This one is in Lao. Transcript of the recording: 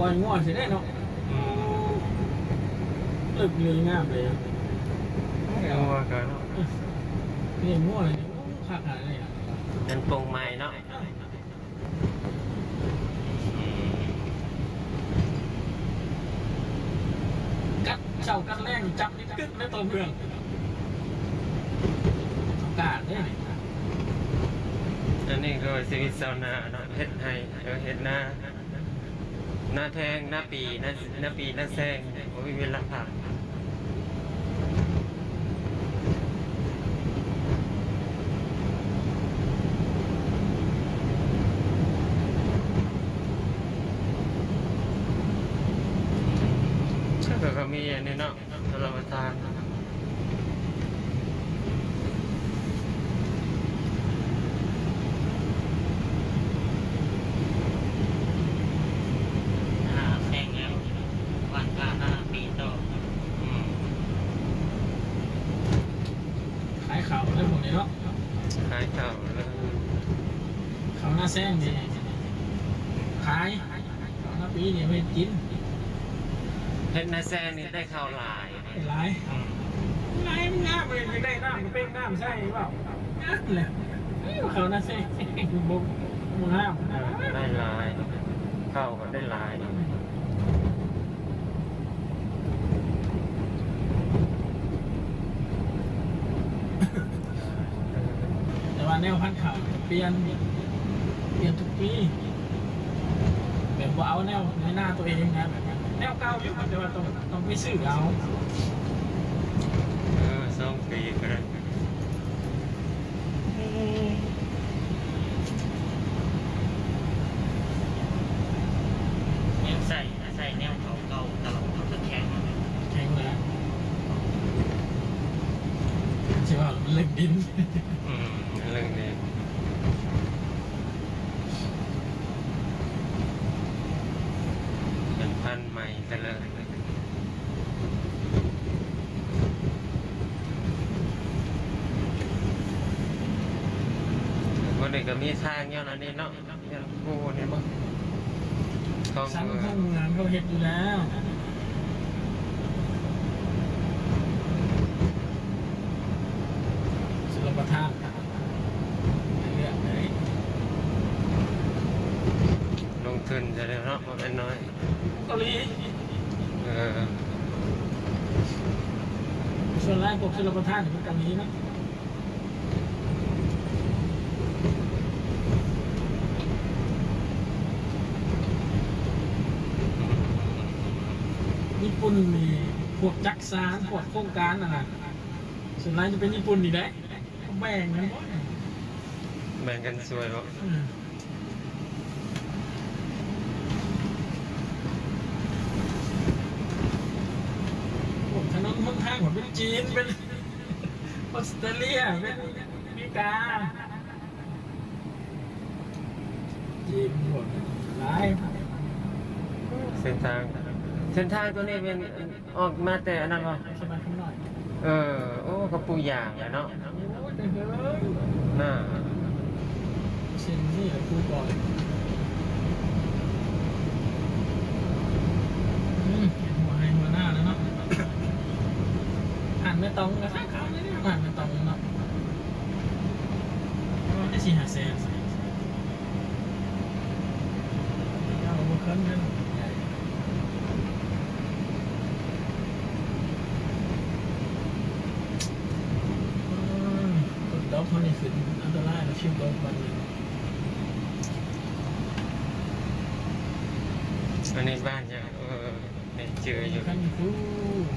ປ່ອຍງົວຊິໄດ້ເນາະ. ອືມ ເລິກເລີຍ ງາມເລີຍ. ງົວກໍເນາະ ລ້ຽງງົວນີ້ ໂອ້ ຄັກຂະໜາດນີ້ນະ. ຍັງປົງໃໝ່ເນາະ. ກັດເຊົ້າກັດແລງ ຈັບນີ້ກຶກໃນຕົວເມືອງ ອາກາດເດ້. ອັນນີ້ກໍຊີວິດຊາວນາເນາະ ເຮັດໄຮ່ ເອີ ເຮັດນາ. ນາແທງ ນາປີ ນາ ນາປີ ນາແຊງ ບໍ່ມີເວລາພັກ. ແລ້ວກໍ ກໍມີອັນນີ້ເນາະ ຊົນລະປະທານ. ອ່າ ແຊງແລ້ວ ວັນພະຫ້າປີຕໍ່. ອືມ ຂາຍເຂົ້າແລ້ວພວກນີ້ເນາະ ຂາຍເຂົ້າແລ້ວ. ເຂົ້ານາແຊງນີ້ຂາຍ ເຂົ້ານາປີນີ້ເຮັດກິນ. ເຮັດນາແຊງນີ້ໄດ້ເຂົ້າຫຼາຍ ຫຼາຍ ອືມ ຫຼາຍ ມັນງາມເລີຍ. ຢາກໄດ້ນ້ຳກໍເປັນນ້ຳໃສ່ເວົ້າ ງາມແຫຼະ. ເອີ ເຂົ້ານາແຊງ ບໍ່ ບໍ່ງາມ ເອີ ໄດ້ຫຼາຍ ເຂົ້າກໍໄດ້ຫຼາຍ. ແຕ່ວ່າແນວພັນເຂົ້າປ່ຽນ ປ່ຽນທຸກປີ ແບບບໍ່ເອົາແນວໃນນາຕົວເອງນະ ແບບແນວເກົ່າຢູ່ ແຕ່ວ່າຕ້ອງ ຕ້ອງໄປຊື້ເອົາ. ເອີ ສອງປີກໍໄດ້. ຍັງໃສ່ ໃສ່ແນວເກົ່າໆຕະຫຼອດ ມັນກໍແຂງ ແຂງແລ້ວ ຊິວ່າມັນເລິກດິນ. ອືມ ມັນເລິກດິນ ເປັນພັນໃໝ່ ແຕ່ລະ ມື້ນີ້ກໍມີທາງຍ້ອນອັນນີ້ເນາະ ຍ້ອນພູນີ້ບໍ່ ຂອງ ສັນຂອງເມືອງເຂົາເຮັດຢູ່ແລ້ວ ຊົນລະປະທານ. ລົງທຶນຊະເນາະ ບໍ່ແມ່ນນ້ອຍ ເກົາຫຼີ. ເອີ ສ່ວນຫຼາຍພວກຊົນລະປະທານເປັນເກົາຫຼີນະ. ຍີ່ປຸ່ນນີ້ ພວກຈັກສານ ພວກໂຄງການນັ້ນນະ ສ່ວນຫຼາຍຈະເປັນຍີ່ປຸ່ນນີ້ເດ້. ແບ່ງກັນບໍ່ ແບ່ງກັນຊ່ວຍບໍ່? ອືມ ໂອ້ ຖະໜົນຫົນທາງກໍເປັນຈີນ ເປັນອົດສະຕຣາເລຍ ເປັນອາເມລິກາ ຈີນ ພວກຫຼາຍ ເສັ້ນທາງ ເສັ້ນທາງຕົວນີ້ແມ່ນ ອອກມາແຕ່ອັນນັ້ນບໍ່? ສະບາຍຄຳນ້ອຍ ເອີ ໂອ້ ເຂົາປູກຢາງແຫຼະເນາະ. ໂອ້ຍ ແຕ່ເຮີ້ຍ ນ່າ ເສັ້ນນີ້ແຫຼະປູກກ່ອນ. ອືມ ເຫັນຫົວໄຮ່ຫົວນາແລ້ວເນາະ. ຮ້ານແມ່ຕອງກໍຄັກໆເລີຍ ຮ້ານແມ່ຕອງເນາະ. ໂອ້ຍ ໄດ້ສີ່ຫ້າແສນ ເຈົ້າບໍ່ເຄີຍເງິນໃຫຍ່. ອືມ ຝົນຕົກ ເຮົານີ້ຂຶ້ນອັນຕະລາຍແລ້ວ ຝົນຕົກບັດນີ້. ອັນນີ້ບ້ານຫຍັງ? ເອີ ແມ່ນຈື່ຢູ່ ຄັນຄູ.